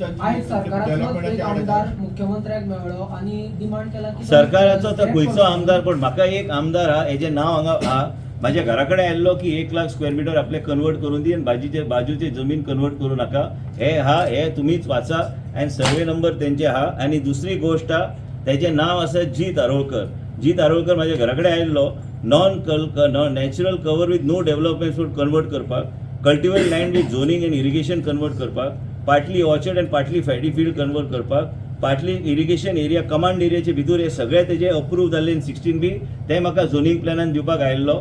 आयज सरकाराचो एक डेव्हलपमेंटाचे आड आमदार मुख्यमंत्र्याक मेळ्ळो आनी डिमांड केला की सरकाराचो तर खंयचो आमदार, पण म्हाका एक आमदार हा, हेजें नांव हांगा हा, म्हाज्या घरा कडेन आयिल्लो की 1 लाख स्क्वेअर मिटर आपले कन्वर्ट करून दी आनी बाजूचे बाजूचे जमीन कन्वर्ट करू नाका. हे हा, हे तुमीच वाचा आनी सर्वे नंबर तेंचे हा. आनी दुसरी गोश्ट हा, तेजें नांव आसा जीत आरोलकर. जीत आरोलकर म्हाज्या घरा कडेन आयिल्लो, non cul non natural cover with no development food convert करपाक, cultivate land with zoning and irrigation convert करपाक, partly orchard and partly paddy field convert करपाक, पार्टली इरिगेशन एरिया कमांड एरियाचे भितर. हे सगळे तेजे अप्रूव जाल्ले 16B, ते म्हाका झोनींग प्लॅनान दिवपाक आयिल्लो.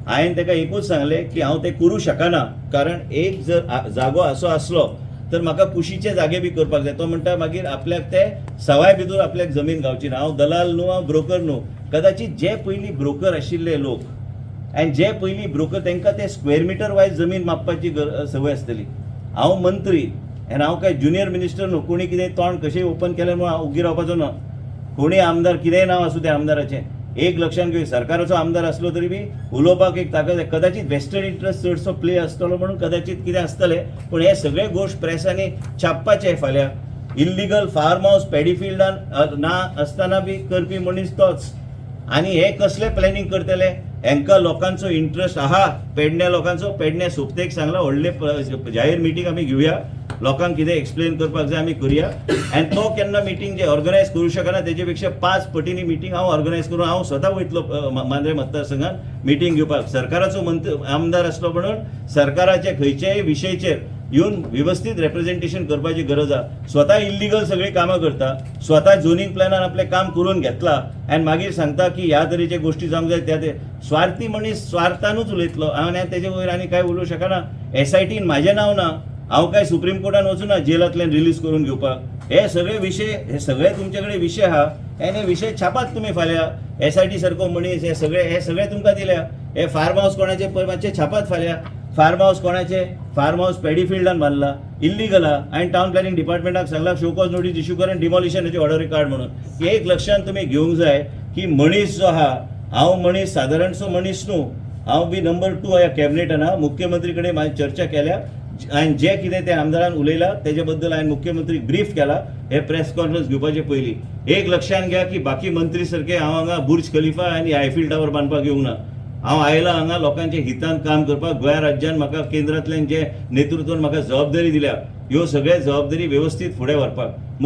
हांवें ताका एकूच सांगलें की हांव तें करूं शकना, कारण एक जर जागो असो आसलो तर म्हाका कुशीचे जागे बी करपाक जाय. तो म्हणटा, मागीर आपल्याक ते सवाय भितर आपल्याक जमीन गावची ना. हांव दलाल न्हू, हांव ब्रोकर न्हू. कदाचित जे पयलीं ब्रोकर आशिल्ले लोक आनी जे पयलीं ब्रोकर, तांकां ते स्क्वेअर मिटर वायज जमीन मापपाची संवय आसतली. हांव मंत्री आनी हांव काय ज्युनियर मिनिस्टर न्हू. कोणी कितें तोंड कशें ओपन केलें म्हणून हांव उगी रावपाचो ना. कोणी आमदार, कितेंय नांव आसूं त्या आमदाराचें, एक लक्षांत घेवं, सरकाराचो आमदार आसलो तरी बी उलोवपाक एक ताकद जाय. कदाचित वेस्टर्न इंट्रस्ट चडसो प्ले आसतलो म्हणून कदाचित कितें आसतलें, पूण हे सगळे गोश्ट प्रेसांनी छापपाचे. फाल्यां इल्लिगल फार्म हावस पॅडी फिल्डान ना आसतना बी करपी मनीस तोच. आनी हे कसले प्लॅनिंग करतले? हेंकां लोकांचो इंट्रस्ट आहा, पेडण्या लोकांचो. पेडण्या सोपतेक सांगला, व्हडले जाहीर मिटींग आमी घेवया, लोकांक कितें एक्सप्लेन करपाक जाय आमी करुया. आनी तो केन्ना मिटींग जे ऑर्गनायज करूं शकना, तेजे पेक्षा पांच पटींनी मिटींग हांव ऑर्गनायज करून हांव स्वता वयतलो मांद्रे मतदारसंघात मिटींग घेवपाक. सरकाराचो मंत्री आमदार आसलो म्हणून सरकाराचे खंयच्याय विशयचेर येवन वेवस्थीत रेप्रेझेंटेशन करपाची गरज आहा. स्वता इल्लिगल सगळीं कामां करता, स्वता झोनींग प्लॅनान आपलें काम करून घेतला आनी मागीर सांगता की ह्या तरेचे गोश्टी जावंक जाय. त्या ते स्वार्थी मनीस स्वार्थानूच उलयतलो. हांव आनी तेजे वयर आनी कांय उलोवंक शकना. एसआयटीन म्हाजें नांव ना. हांव काय सुप्रीम कोर्टान वचूना जेलांतल्यान रिलीज करून घेवपाक. हे सगळे विशय, हे सगळे तुमचे कडेन विशय आहा आनी हे विशय छापात तुमी. फाल्यां एसआयटी सारको मनीस, हे सगळे तुमकां दिल्या. हे फार्म हावस कोणाचे पळय, मातशे छापात. फाल्यां फार्म हावस कोणाचे? फार्म हावस पॅडी फिल्डान बांदला, इल्लिगल आहा. आनी टावन प्लॅनिंग डिपार्टमेंटाक सांगला, शो कॉज नोटीस इश्यू कर आनी डिमॉलिशनाची ऑर्डर काड म्हणून. एक लक्षांत तुमी घेवंक जाय की मनीस जो आहा, हांव मनीस सादारणसो मनीस न्हू. हांव बी नंबर टू ह्या कॅबिनेटान आहा. मुख्यमंत्री कडेन म्हाजी चर्चा केल्या आनी जे कितें ते आमदारान उलयला तेजे बद्दल हांवें मुख्यमंत्रीक ब्रीफ केला हे प्रेस कॉन्फरन्स घेवपाचे पयलीं. एक लक्षांत घ्या की बाकी मंत्री सारखे हांव हांगा बुर्ज खलिफा आनी आयफील टावर बांदपाक येवंक ना. हांव आयला हांगा लोकांच्या हितान काम करपाक. गोंया राज्यान म्हाका केंद्रांतल्यान जे नेतृत्वान म्हाका जबाबदारी दिल्या, ह्यो सगळे जबाबदारी वेवस्थीत फुडें व्हरपाक.